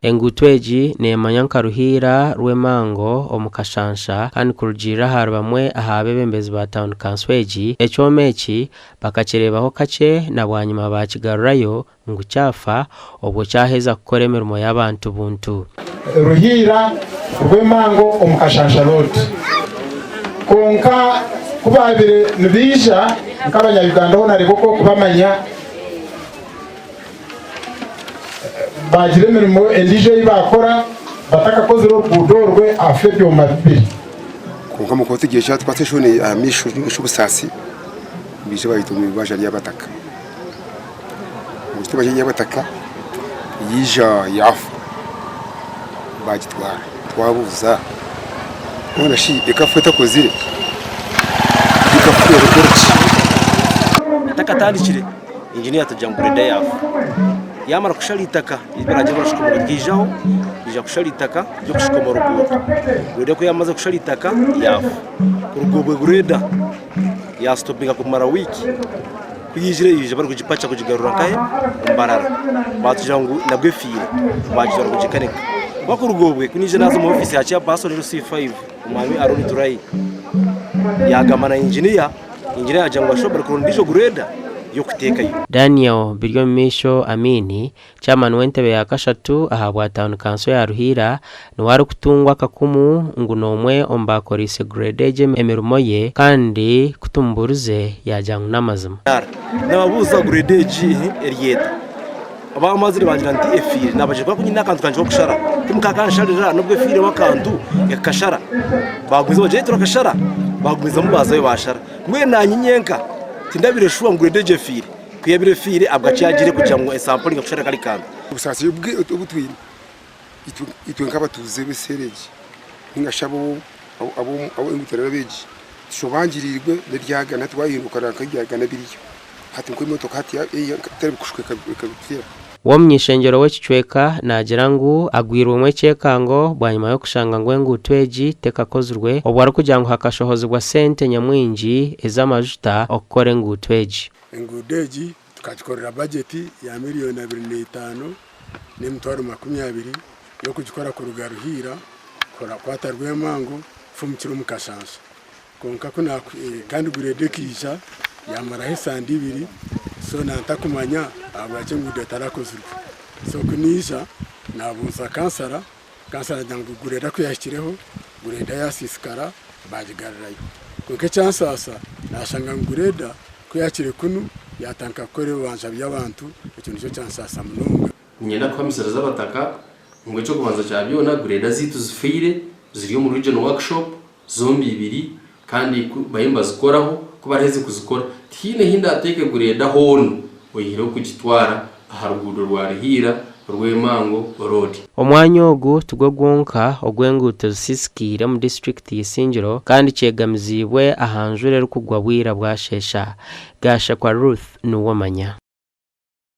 Enguuto egi neemanywa nka Ruhiira Rwemango omu Kashansha kandi kurugiirira ahari bamwe aha beebembezi ba tauni kanso egi, ekyoma eki bakakireebaho kakye na bwanyima baakigarurayo ngu kyafa obwo kyaheza kukora emirimo y'abantu buntu. Ruhiira Rwemango omu Kashansha Road. Kwonka ku baabaire nibaija nk'abanya-Uganda hoona reeba oku orikubamanya, baagira emirimo endiijo ei baakora batakakozire oruguudo orwe ahafa ebyoma bibiri. Kwonka omu kwetegyereza tukwatse enshoni aha maisho ninga shi obusaasi, baija baayeta omu ibanja ry'abataka. Omu ibanja ry'abataka yaija yaafa baagitwara. Twabuuza hoona shi ekafa etakozire? Ekafa erikukora ki? Atakatandikire, Engineer yatugira ngu greda yaafa. Yaamara kushara eitaka baragira barashuka omu ryaijaho riija kushara eitaka ry'okushuka omu ruguuto. Greda ku yaamazire kushara eitaka yaafa. Kuruga obwo greda yaasitopinga kumara wiiki. Ku yaijire yaija barikugipakira kugigarura nkahe? Mbarara. Baatugira ngu nabwo efiire baagitwara kugikanika. Kwonka kuruga obwe ku naija naaza omu ofiisi ya chairperson LC5 omwami Aaron Turahi yaagamba na engineer. Ningira yaagira ngu bashobore kuronda endiijo gureeda y'okuteekayo. Daniel Biryomumaisho Amini, Chairman w'entebe ya kashatu ahabwa tauni kanso ya Ruhiira niwe arikutungwa akakumu ngu n'omwe omu baakoreise grade egi emirimo ye kandi ku tumuburize yaagira ngu n'amazima. Naababuuza grade egi eri eta? Baamazire bangira nti efiire. Naabagira ku nyine akantu kangye k'okushara timukakansharira n'obu efiireho akantu ekakashara. Baagumizamu bagira turakashara baagumizamu baazayo baashara. Mbwenu naanye nyenka tindabire shuwa ngu grade egyo efiire. Ku yaabaire efiire ahabwaki yaagiire kugira ngu esampuringe kushara kari kantu. Obusaasi obu twine itwe nk'abatuuze b'eseera egi ninga shi ab'enguuto egi tushobangiriirwe n'ebyagana twahinduka nk'ebyagana biriyo. Hati nk'emotoka hati terikushusha ekabitera. W'omuny'ishengyero w'ekicweka naagira ngu agwirwemu ekyekango bwanyima y'okushanga ngu enguuto egi tekakozirwe obwo arikugira ngu hakashohozibwa sente nyamwingi ez'amajuta okukora enguuto egi. Enguudo egi tukagikorera bajeti ya miriyoni 25 n'emitwaro 20 y'okugikora kuruga Ruhiira kukwata Rwemango kufumukira omu Kashansha. Kwonka ku kandi grade ekaija yamaraho esande ibiri so nantakumanya ahabwaki enguudo etarakozirwe. So ku naija nabuuza kansara, kansara agira ngu grade ku yahikireho grade yasiisikara bagigarurayo. Kwonka ekyansaasa nashanga ngu grade ku yahikire kunu yatandika kukora ebibanja by'abantu ekyo nikyo kyansaasa munonga. Niinyenda kuhamisiriza abataka ngu eky'okubanza kya byona grade zaitu zifiire ziri omu regional workshop Zombi ibiri kandi ku bariyo nibazikoraho, ku baraheze kuzikora tihaine hi ndaateeke greda hoona oihireho kugitwara aha ruguudo rwa Ruhiira Rwemango Road. Omwanya ogu tigwo gwonka ogw'enguuto zisiisikaire omu disiturikiti y'Isingiro kandi kyegamiziibwe aha njura erikugwa bwira bwasheesha. Gashakwa Ruth niwe omanya.